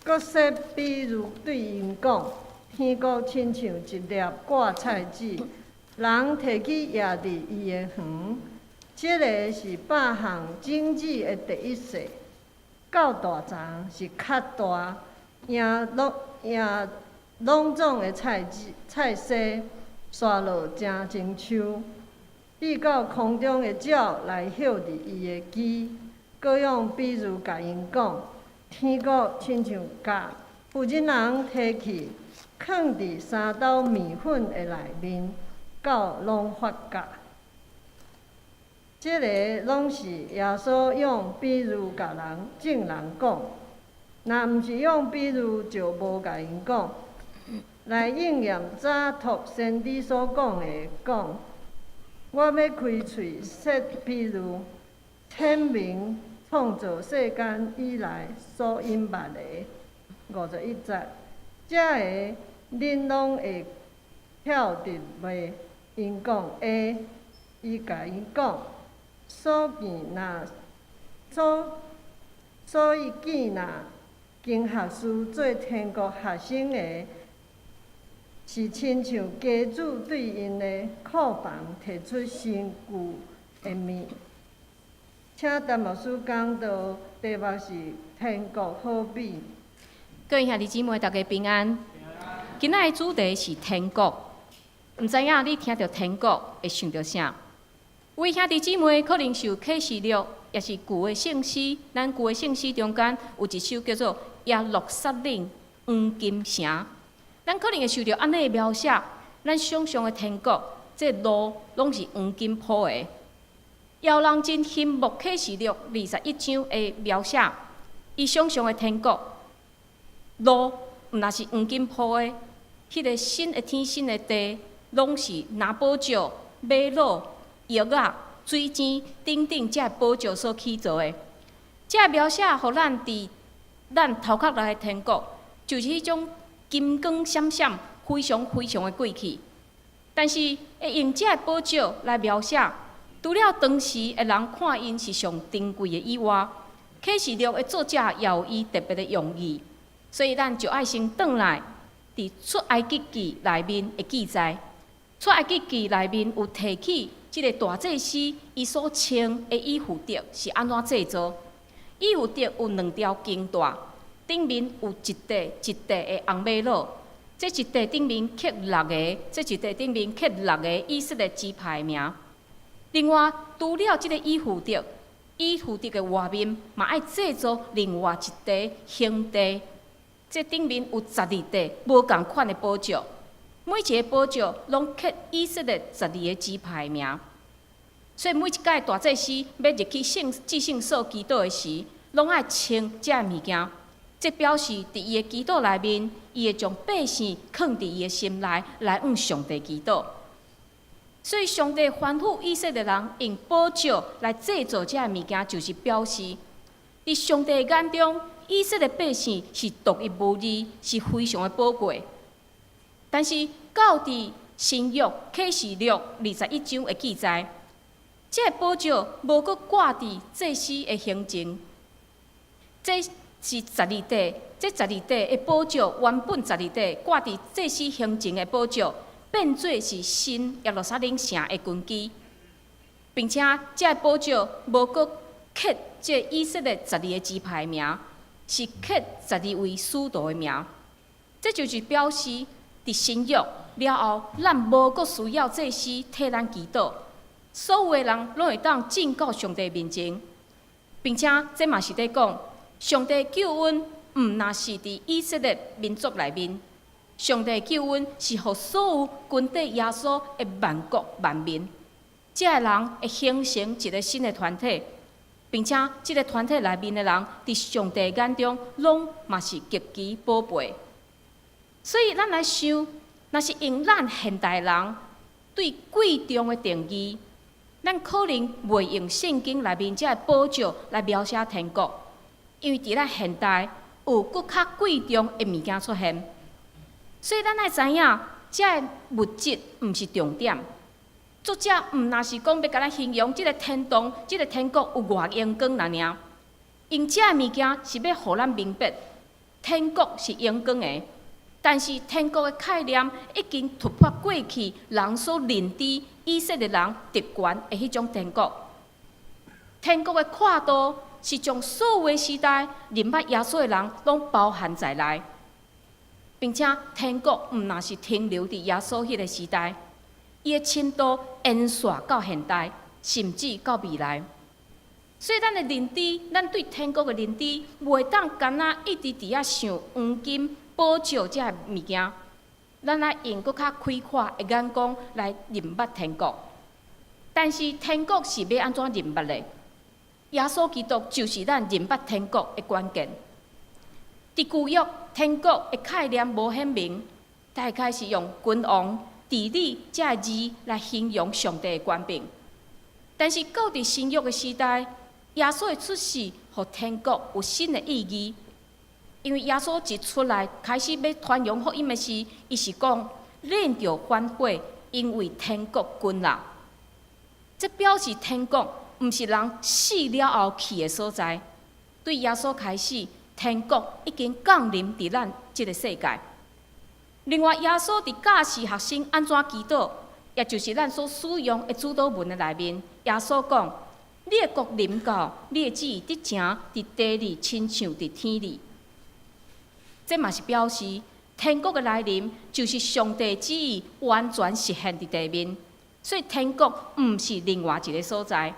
閣設比喻對𪜶講：天國親像一粒掛菜籽，人提去掖佇伊的園。這个是百項種子的第一細，到大欉是較大，贏攏贏攏總的菜籽菜踅，徙落成種樹，直到空中的鳥來歇佇伊的枝。閣用比喻共𪜶講：天國親像酵，婦人人提去，囥佇三斗麵粉的內面，到攏發酵。這个攏是耶穌用比喻共人眾人講，若毋是用比喻，就無共𪜶講，來應驗早託先知所講的，講：我欲開喙說比喻，顯明創造世間以來所隱瞞的。51節，這个恁攏會曉得袂？𪜶講會，伊共𪜶講。所見若所所以見若經學士做天國學生的，是親像家主對𪜶的庫房提出新舊的物。請陳牧師講道，題目是天國好比。各位兄弟姊妹，大家平安。今仔的主題是天國，毋知影你聽著天國會想著啥？有位兄弟姊妹可能受啟示錄，抑是舊的聖詩。咱舊的聖詩中間有一首叫做《耶路撒冷黃金城》，咱可能會受著按呢的描寫。咱想象的天國，這路攏是黃金鋪的。也有人真欣慕啟示錄21章的描寫，伊想象的天國路毋若是黃金鋪的，彼个新的天新的地，攏是藍寶石、瑪瑙、玉仔、水晶等等這寶石所起造的。這描寫予咱佇咱頭殼內的天國，就是彼種金光閃閃、非常非常的貴氣。但是會用這寶石來描寫，除了當時的人看𪜶是上珍貴的以外，啟示錄的作者也有伊特別的用意。所以咱就愛先轉來，佇出埃及記內面的記載。出埃及記內面有提起，這个大祭司伊所穿的以弗得是按怎製造？以弗得有兩條經帶，頂面有一塊一塊的紅瑪瑙。這一塊頂面刻六个，這一塊頂面刻六个以色列支派的名。另外，除了這个以弗得，以弗得的外面嘛愛製造另外一塊胸帶，這頂面有十二塊無仝款的寶石，每一个寶石攏刻以色列十二个支派的名。所以每一屆大祭司欲入去聖至聖所祈禱的時，攏愛穿這个物件。這表示佇伊的祈禱內面，伊會將百姓囥佇伊的心內，來向上帝祈禱。所以上帝吩咐以色列人用寶石來製造這个物件，就是表示佇上帝眼中，以色列百姓是獨一無二，是非常的寶貴。但是到佇新約啟示錄21章的記載，這个寶石無閣掛佇祭司的胸前，這是十二塊，這十二塊的寶石原本十二塊掛佇祭司胸前的寶石，變做是新耶路撒冷城的根基，並且這个寶石無閣刻這以色列十二个支派的名，是刻十二位使徒的名。這就是表示，佇新約了後，咱無閣需要祭司替咱祈禱，所有的人攏會當進到上帝面前，並且這嘛是佇講，上帝救恩毋若是佇以色列民族內面，上帝救恩是予所有跟綴耶穌的萬國萬民，這个人會形成一个新的團體，並且這个團體內面的人，佇上帝眼中攏嘛是極其寶貝。所以咱來想，若是用咱現代人對貴重的定義，咱可能袂用聖經內面這个寶石來描寫天國，因為佇咱現代有閣較貴重的物件出現。所以咱愛知影，這个物質毋是重點。作者毋若是講欲共咱形容這个天堂、這个天國有偌榮光爾爾，用這个物件是欲予咱明白，天國是榮光的，但是天國的概念已經突破過去人所認知以色列人特權的彼種天國。天國的闊度是將所有時代認捌耶穌的人攏包含在內，並且天國毋但是停留佇耶穌彼个時代，伊的深度延續到現代，甚至到未來。所以咱的認知，咱對天國的認知，袂當干焦一直佇遐想黃金、寶石這个物件。咱愛用閣較開闊的眼光來認捌天國。但是天國是欲按怎認捌的？耶穌基督就是咱認捌天國的關鍵。佇舊約，天國的概念無顯明，大概是用君王、治理這个字來形容上帝的權柄。但是到佇新約的時代，耶穌的出世，予天國有新的意義。因為耶穌一出來，開始欲傳揚福音的時，伊是講：恁著反悔，因為天國近啦。這表示天國毋是人死了後去的所在。對耶穌開始，天國已經降臨佇咱這个世界。另外，耶穌佇教示學生按怎祈禱，也就是咱所使用的主禱文的內面，耶穌講：你的國臨到，你的旨意得成佇地裡，親像佇天裡。這嘛是表示天國的來臨，就是上帝旨意完全實現佇地面。所以天國毋是另外一个所在。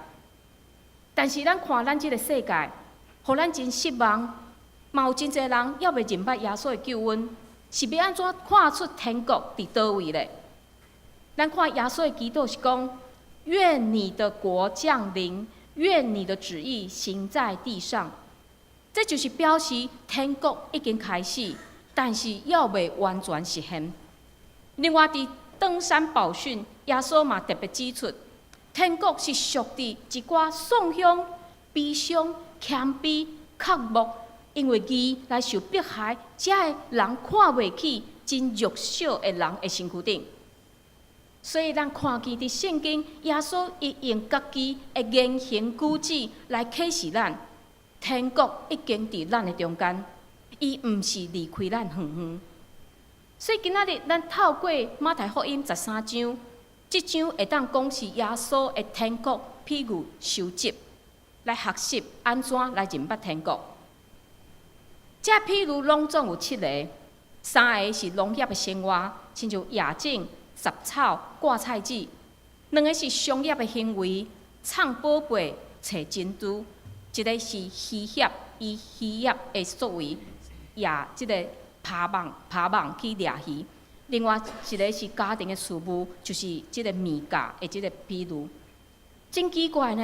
但是咱看咱這个世界，予咱真失望，嘛有真濟人猶未認捌耶穌的救恩，是欲按怎看出天國佇佗位咧？咱看耶穌的祈禱是講：願你的國降臨，願你的旨意行在地上。這就是表示天國已經開始，但是猶未完全實現。另外，佇登山寶訓，耶穌嘛特別指出，天國是屬佇一寡喪鄉、悲傷、謙卑、渴慕，因為義來受迫害，這个人看袂起、真弱小的人的身軀頂。所以，咱看見佇聖經，耶穌伊用家己的言行舉止來啟示咱，天國已經佇咱的中間，伊毋是離開咱遠遠。所以今仔日咱透過馬太福音13章，這章會當講是耶穌的天國譬喻收集，來學習按怎來認捌天國。這譬喻攏總有七个，三個是農業的生活，親像夜種、雜草、掛菜籽；兩个是商業的行為，藏寶貝、揣珍珠；一个是漁協，以漁協的作為，也這个拋網拋網去掠魚。另外一个是家庭的事務，就是這个麵酵的這个比喻。真奇怪呢，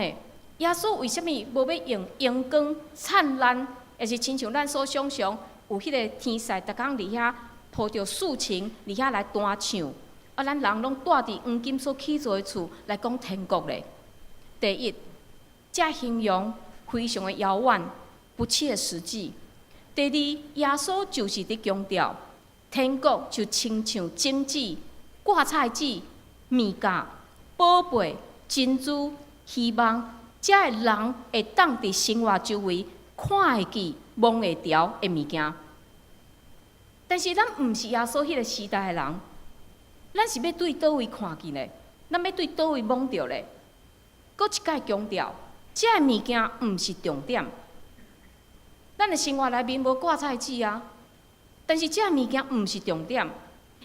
耶穌為啥物無欲用榮光燦爛，抑是親像咱所想象有彼个天使逐工佇遐抱著豎琴佇遐來彈唱，啊，咱人攏蹛佇黃金所起造的厝來講天國咧？第一，這形容非常的遙遠，不切實際。第二，耶穌就是佇強調，天國就親像種子、掛菜籽、麵酵、寶貝、珍珠、希望，這个人會當佇生活周圍看會見、摸會著的物件。但是咱毋是耶穌彼个時代的人，咱是欲對佗位看見咧？咱欲對佗位摸著咧？閣一擺強調，這个物件毋是重點。咱的生活內面無掛菜籽啊，但是這个物件毋是重點，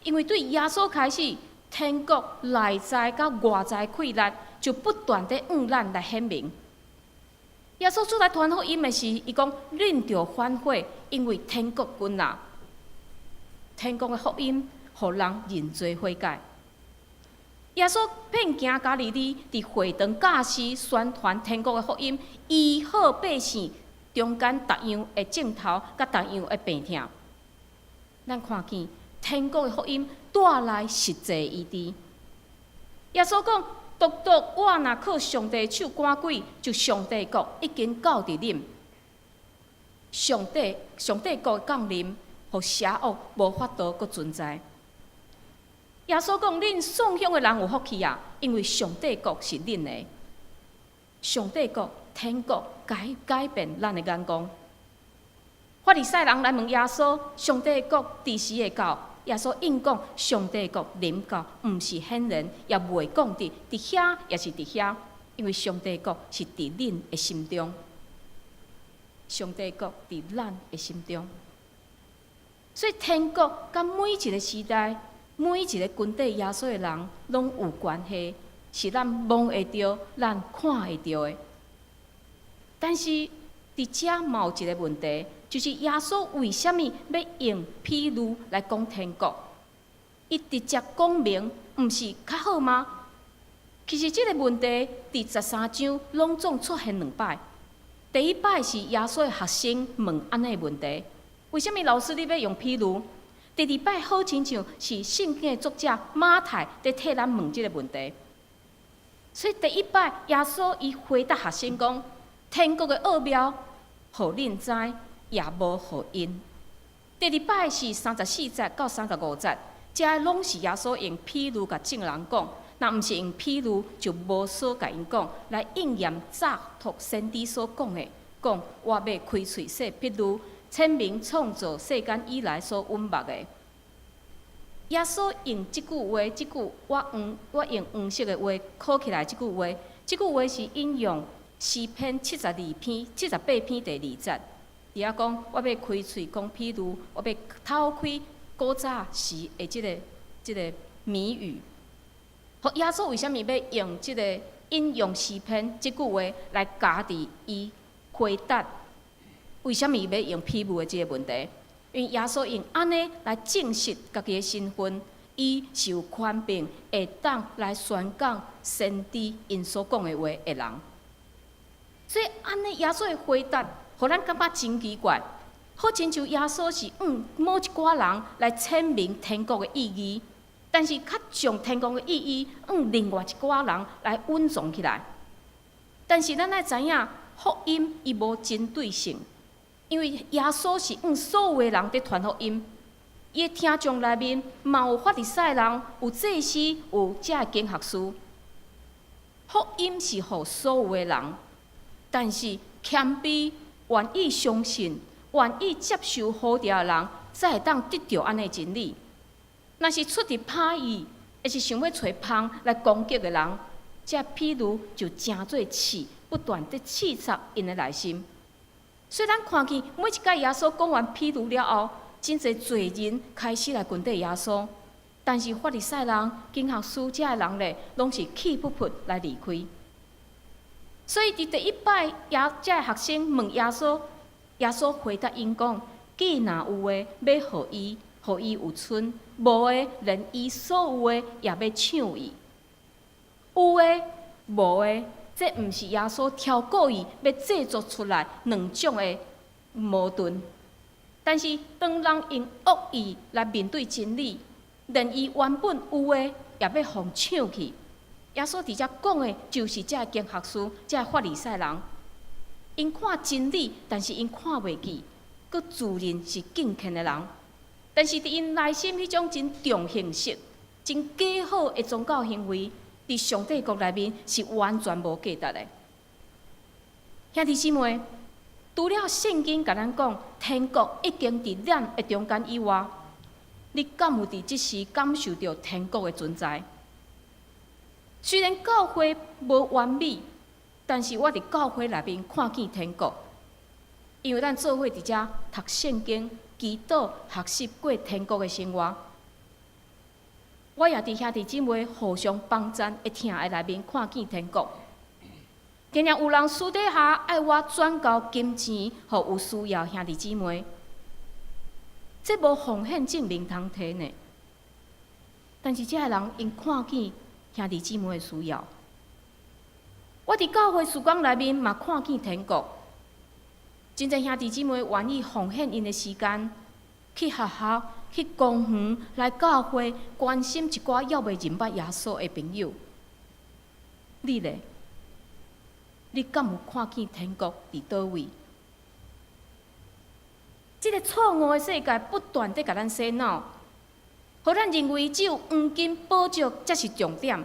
因為對耶穌開始，天國內在佮外在氣力就不斷地向咱來顯明。耶穌出來傳福音的時，伊講：恁著反悔，因為天國近啦。天國的福音，予人認罪悔改。耶穌遍行加利利，佇會堂教示宣傳天國的福音，醫好百姓中間逐樣的症頭，佮逐樣的病痛。咱看見天國的福音帶來實際醫治。耶穌講：獨獨我若靠上帝手趕鬼，就上帝國已經到佇恁。上帝國降臨，予邪惡無法度閣存在。耶穌講：恁喪鄉的人有福氣啊，因為上帝國是恁的。上帝國、天國改變咱的眼光。法利賽人來問耶穌：上帝的國佇時會到？耶穌應講：上帝的國臨到，毋是顯然，也袂講佇佇遐，抑是佇遐，因為上帝的國是佇恁的心中。上帝的國佇咱的心中，所以天國佮每一個時代、每一個跟綴耶穌的人攏有關係，是咱摸會著、咱看會著的。但是佇遮嘛有一個問題，就是耶穌為啥物欲用譬喻來講天國？伊直接講明，毋是較好嗎？其實這個問題佇13章攏總出現兩擺。第一擺是耶穌的學生問按呢個問題：為啥物老師你欲用譬喻？第二擺好親像是聖經的作者馬太佇替咱問這個問題。所以第一擺耶穌伊回答學生講：天國的奧妙，予恁知，也無予𪜶。第二擺是34節到35節，這攏是耶穌用譬喻共眾人講。若毋是用譬喻，就無所共𪜶講，來應驗早託先知所講的，講我欲開喙說譬喻，闡明創造世間以來所隱密的。耶穌用這句話，這句我用黃色的話括起來，這句話，這句話是引用詩篇72篇、78篇第二節。佇遐講，我欲開喙講譬喻，我欲透開古早時的這個謎語。耶穌為啥物欲用這個引用詩篇這句話來加佇伊回答？為啥物欲用譬喻的這個問題？因為耶穌用按呢來證實家己的身份，伊是有權柄會當來宣講先知𪜶所講的話的人。所以按呢，耶穌的回答，予咱感覺真奇怪，好親像耶穌是向某一寡人來闡明天國的意義。但是，較將天國的意義，向另外一寡人來隱藏起來。但是，咱愛知影，福音伊無針對性，因為耶穌是向所有的人佇傳福音。伊的聽眾內面嘛有法利賽人，有祭司，有遮的經學師。福音是予所有的人，但是謙卑、願意相信、願意接受呼召的人，才會當得著按呢真理。若是出佇歹意，抑是想欲揣蜂來攻擊的人，這譬喻就成做刺，不斷佇刺插𪜶的內心。所以咱看見每一擺耶穌講完譬喻了後，真濟罪人開始來跟綴耶穌，但是法利賽人、經學師遮的人咧，攏是氣噗噗來離開。所以佇第一擺，遮的學生問耶穌，耶穌回答𪜶講：既若有的，欲予伊，予伊有賰；無的，連伊所有的也欲搶去。有的、無的，這毋是耶穌超故意欲製造出來兩種的矛盾。但是當人用惡意來面對真理，連伊原本有的也欲予搶去。耶穌佇遮講的，就是這个經學師、這个法利賽人，𪜶看真理，但是𪜶看袂見，閣自認是敬虔的人。但是佇𪜶內心彼種真重形式、真假好的宗教行為，佇上帝國內面是完全無價值的。兄弟姊妹，除了聖經共咱講，天國已經佇咱的中間以外，你敢有佇這時感受著天國的存在？雖然教會無完美，但是我佇教會內面看見天國，因為咱做伙佇遮讀聖經、祈禱、學習過天國的生活。我也佇兄弟姊妹互相幫贊的疼愛內面看見天國。定定有人私底下愛我轉交金錢，予有需要兄弟姊妹，這無奉獻證明通提呢。但是這个人𪜶看見兄弟姊妹的需要，我佇教會事工內面嘛看見天國。真濟兄弟姊妹願意奉獻𪜶的時間，去學校、去公園、來教會，關心一寡猶未認捌耶穌的朋友。你咧？你敢有看見天國佇佗位？這个錯誤的世界不斷佇共咱洗腦，予咱認為只有黃金寶石才是重點。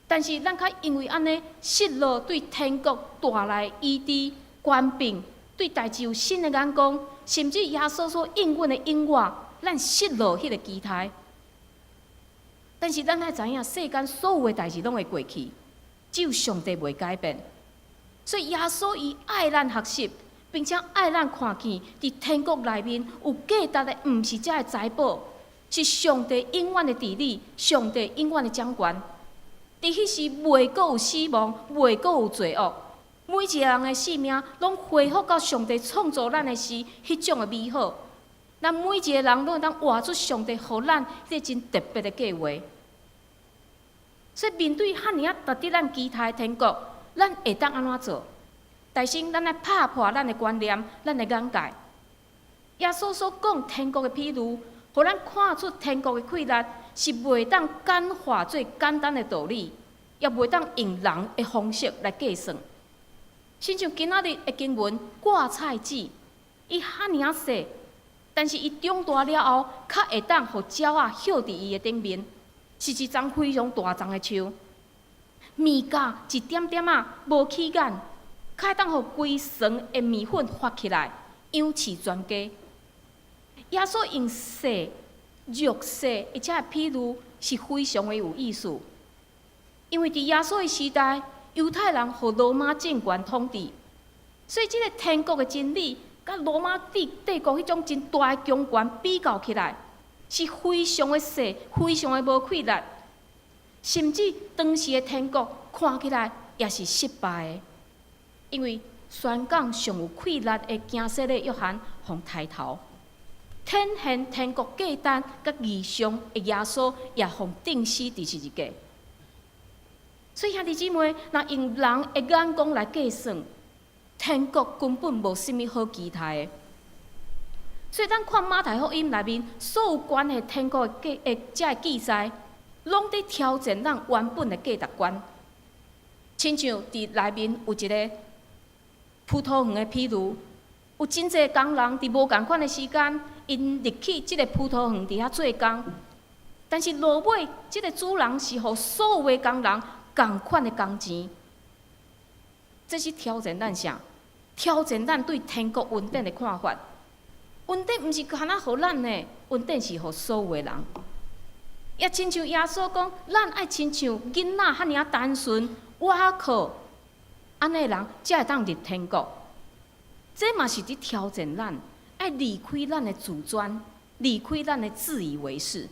但是咱較因為按呢失落對天國帶來醫治、權柄、對代誌有新的眼光，甚至耶穌所應允的永活，咱失落彼個期待。但是咱愛知影，世間所有的代誌攏會過去，只有上帝袂改變。所以耶穌伊愛咱學習，並且愛咱看見，佇天國內面有價值的，毋是這个財寶，是上帝永遠的治理，上帝永遠的掌權。佇彼時袂閣有死亡，袂閣有罪惡，每一个人的性命攏恢復到上帝創造咱的時彼種的美好。咱每一个人攏會當活出上帝予咱彼个真特別的計畫。所以面對遐爾仔值得咱期待的天國，咱會當按怎做？首先，咱愛拍破咱的觀念、咱的眼界。耶穌所講天國的比喻，予咱看出天國的氣力是袂當簡化做簡單的道理，也袂當用人的方式來計算。親像今仔日的經文，掛菜籽，伊遐爾仔細，但是伊長大了後，較會當予鳥仔歇佇伊的頂面，是一叢非常大叢的樹。麵鉸一點點仔無起眼，較會當予規船的麵粉發起來，養飼全家。耶穌用細、弱細，而且比喻是非常的有意思。因為佇耶穌的時代，猶太人予羅馬政權統治，所以這个天國的真理，佮羅馬帝國彼種真大的強權比較起來，是非常的細，非常的無氣力，甚至當時的天國看起來也是失敗的，因為宣講上有氣力的驚洗禮約翰予刣頭，展現天國價值佮異象的耶穌也予釘死佇十字架。所以兄弟姊妹，若用人的眼光來計算，天國根本無啥物好期待的。所以咱看馬太福音內面所有關係天國的記的這个記載，攏佇挑戰咱原本的價值觀。親像佇內面有一个葡萄園的比喻，有真濟工人佇無仝款的時間，𪜶入去這个葡萄園佇遐做工，但是落尾，這个主人是予所有的工人仝款的工錢。這是挑戰咱啥？挑戰咱對天國恩典的看法。恩典毋是干焦予咱的，恩典是予所有的人。也親像耶穌講，咱愛親像囡仔遐爾仔單純、倚靠，按呢人才會當入天國。這嘛是佇挑戰咱，愛離開咱的自尊，離開咱的自以為是。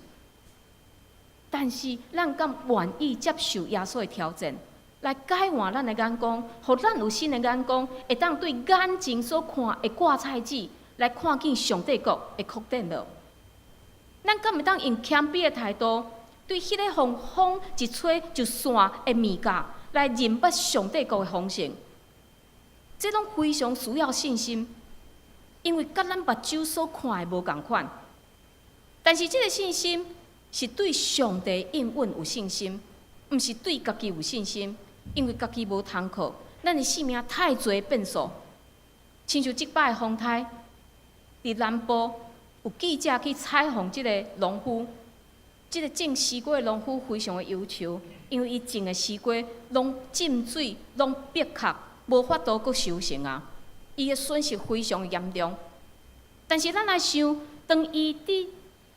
但是，咱敢願意接受耶穌的挑戰，來改換咱的眼光，予咱有新的眼光，會當對眼前所看的掛菜籽，來看見上帝國的擴展無？咱敢會當用謙卑的態度，對彼個予風一吹就散的麵鉸，來認捌上帝國的豐盛？這攏非常需要信心，因為佮咱目睭所看的無仝款。但是這个信心是對上帝應允有信心，毋是對家己有信心，因為家己無通靠，咱的性命太濟變數。親像這擺的風颱，佇南部有記者去採訪這个農夫，這个種西瓜的農夫非常的憂愁，因為伊種的西瓜攏浸水，攏煏殼，無法度閣收成啊！伊的損失非常嚴重。但是咱來想，當伊佇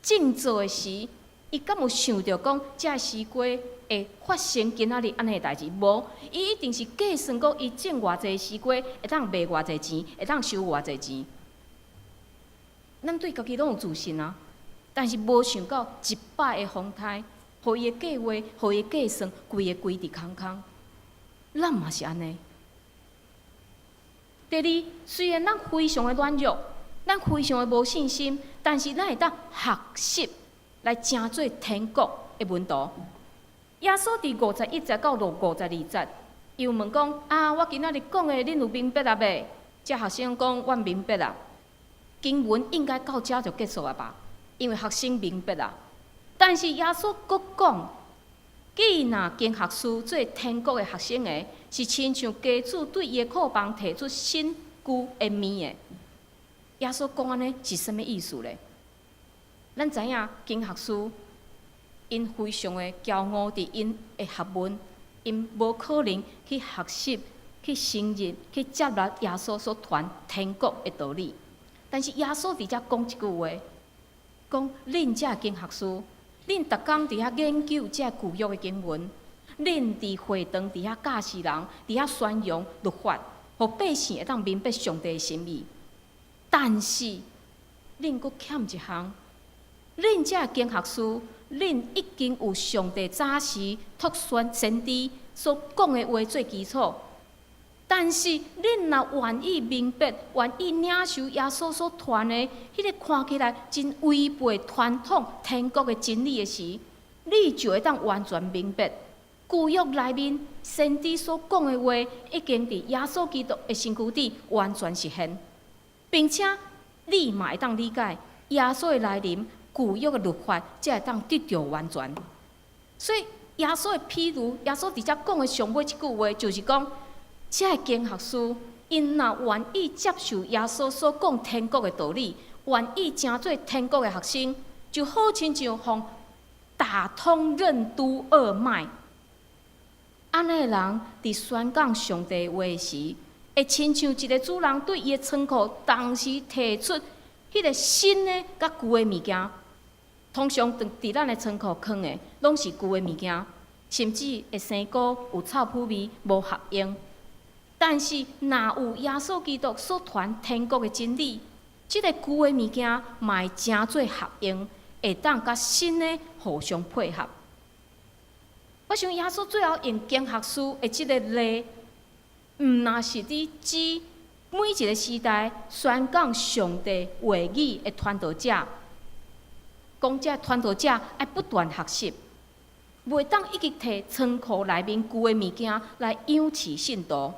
種作的時，伊敢有想著講，這个西瓜會發生今仔日按呢的代誌？無，伊一定是計算講，伊種偌濟西瓜會當賣偌濟錢，會當收偌濟錢。咱對家己攏有自信啊，但是無想到一擺的風颱，予伊的計劃，予伊的計算，規个規佇空空。咱嘛是按呢。第二，雖然咱非常的軟弱，咱非常的無信心，但是咱會當學習來成做天國的門徒。耶穌佇51節到52節，伊有問講：啊，我今仔日講的，恁有明白啊未？這學生講：阮明白啊。經文應該到遮就結束啊吧？因為學生明白啊。但是耶穌閣講：既若經學士做天國的學生的，是親像家主對伊的庫房提出新舊的麵的。耶穌講按呢是啥物意思咧？咱知影經學士𪜶非常的驕傲，佇𪜶的學問，𪜶無可能去學習去承認、去接納耶穌所傳天國的道理。但是耶穌佇遮講一句話，講恁這經學士，恁逐工佇遐研究這舊約的經文，恁佇會堂佇遐教示人，佇遐宣揚律法，予百姓會當明白上帝的心意。但是恁閣欠一項，恁這經學士，恁已經有上帝早時託宣先知所講的話做基礎。但是，恁若願意明白，願意領受耶穌所傳的彼個看起來真違背傳統天國的真理的時，你就會當完全明白舊約內面先知所講的話，已經佇耶穌基督的身軀底完全實現，並且你嘛會當理解耶穌的來臨，舊約的律法才會當得著完全。所以耶穌的譬喻，耶穌佇遮講的上尾一句話，就是講，這个經學士，𪜶若願意接受耶穌所講天國的道理，願意成做天國的學生，就好親像予打通任督二脈。按呢的人佇宣講上帝話時，會親像一个主人對伊的倉庫同時提出彼个新的佮舊的物件。通常佇咱的倉庫囥的，攏是舊的物件，甚至會生菇有臭殕味，無合用。但是，若有耶穌基督所傳天國的真理，這个舊的物件嘛會成做合用，會當佮新的互相配合。我想耶穌最後用經學士的這个例，毋若是佇指每一个時代宣講上帝話語的傳道者，講這傳道者愛不斷學習，袂當一直提倉庫內面舊的物件來養飼信徒。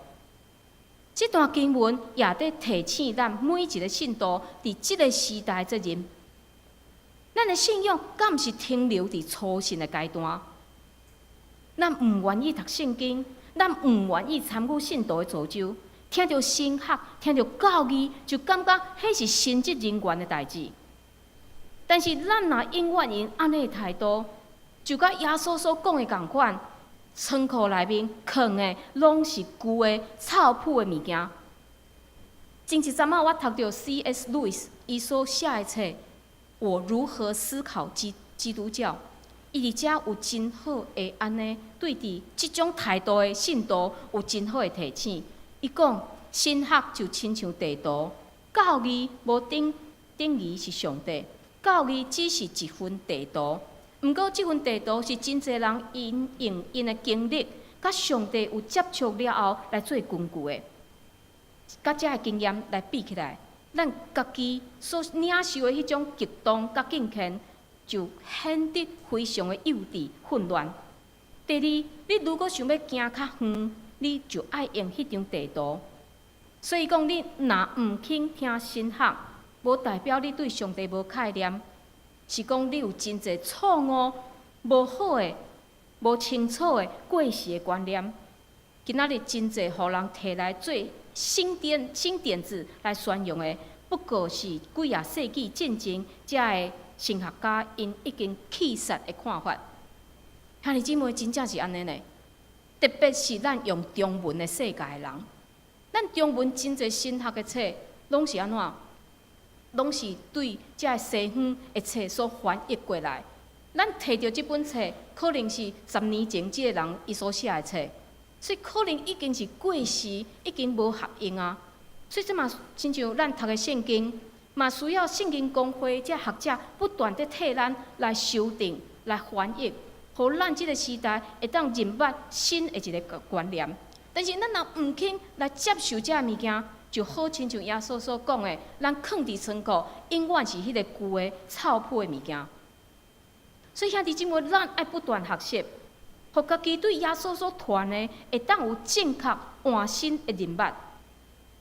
這段經文也佇提醒咱每一个信徒，佇這个時代責任。咱的信仰敢毋是停留佇初信的階段？咱毋願意讀聖經，咱毋願意參與信徒的造就，聽著神學、聽著教義，就感覺彼是神職人員的代誌。但是咱若永遠用按呢的態度，就佮耶穌所講的仝款，倉庫內面囥的攏是舊的臭殕的物件。前一陣仔我讀著 C.S. Lewis 伊所寫的冊《我如何思考基督教》，伊佇遮有真好的按呢，對佇這種態度的信徒有真好的提醒。伊講神學就親像地圖，教義無等於是上帝，教義只是一份地圖。毋過，這份地圖是真濟人𪜶用𪜶的經歷，佮上帝有接觸了後來做根據的。佮這个經驗來比起來，咱家己所領受的彼種激動佮敬虔，就顯得非常的幼稚混亂。第二，你如果想欲行較遠，你就愛用彼張地圖。所以講，你若毋肯聽神學，無代表你對上帝無概念。是講你有真濟錯誤、無好的、無清楚的過時的觀念。今仔日真濟予人提來做新點子來宣揚的，不過是幾仔世紀進前，遮个神學家𪜶已經棄殺的看法。兄弟姊妹，真正是按呢呢。特別是咱用中文的世界的人，咱中文真濟神學的冊，攏是按怎？攏是對遮个西方的冊所翻譯過來。咱提著這本冊，可能是10年前這个人伊所寫的冊，所以可能已經是過時，已經無合用啊。所以這嘛親像咱讀的聖經，嘛需要聖經公會這學者不斷佇替咱來修訂、來翻譯，予咱這个時代會當認捌新的一个觀念。但是咱若毋肯來接受這个物件，就好親像耶穌所講的，咱囥佇倉庫，永遠是彼个舊的臭殕的物件。所以兄弟姊妹，咱愛不斷學習，予家己對耶穌所傳的會當有正確換新的認捌。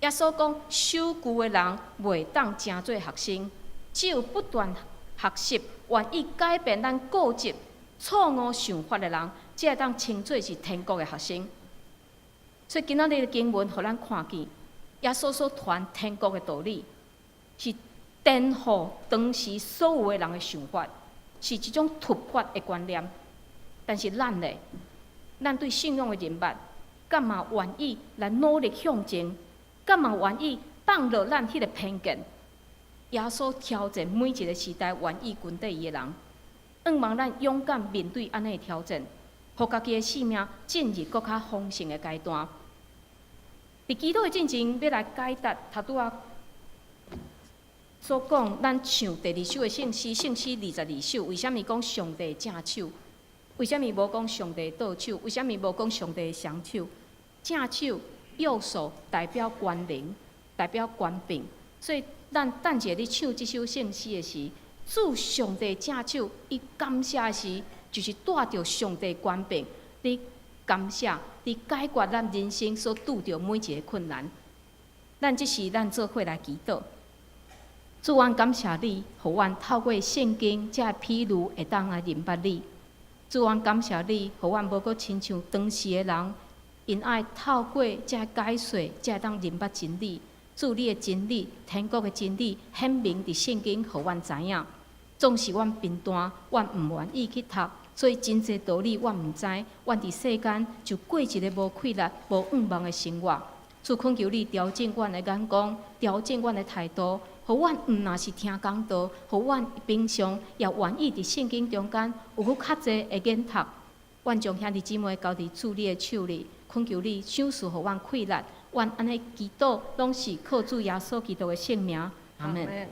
耶穌講，守舊的人袂當成做學生，只有不斷學習、願意改變咱固執、錯誤想法的人，才會當稱做是天國的學生。所以今仔日的經文，予咱看見耶穌所傳天國的道理，是顛覆當時所有的人的想法，是一種突發的觀念。但是咱呢，咱對信仰的認捌，敢嘛願意來努力向前？敢嘛願意放落咱彼个偏見？耶穌挑戰每一个時代願意跟綴伊的人，向望咱勇敢面對按呢的挑戰，予家己的生命進入閣較豐盛的階段。佇祈禱的進前，欲來解答頭拄仔所講，咱唱第二首的聖詩，聖詩22首，為啥物講上帝正手？為啥物無講上帝倒手？為啥物無講上帝雙手？正手右手代表權能，代表權柄，所以咱等一下咧唱這首聖詩的時，主上帝正手，伊感謝的時，就是帶著上帝權柄，咧感謝，咧解決咱人生所拄著每一个困難。咱這時咱做伙來祈禱。主，阮感謝你，予阮透過聖經這个譬喻會當來認捌你。主，阮感謝你，予阮無閣親像當時的人，𪜶愛透過這个解說，才會當認捌真理。主，你的真理，天國的真理，顯明佇聖經，予阮知影。總是阮貧惰，阮毋願意去讀，所以真濟道理阮毋知。阮佇世間就過一个無氣力、無向望的生活。主，懇求你調整阮的眼光，調整阮的態度，予阮毋若是聽講道，予阮平常也願意佇聖經中間有閣較濟的研讀。阮將兄弟姊妹交佇主你的手裡，懇求你賞賜予阮氣力。阮按呢祈禱，攏是靠主耶穌基督的聖名。阿門。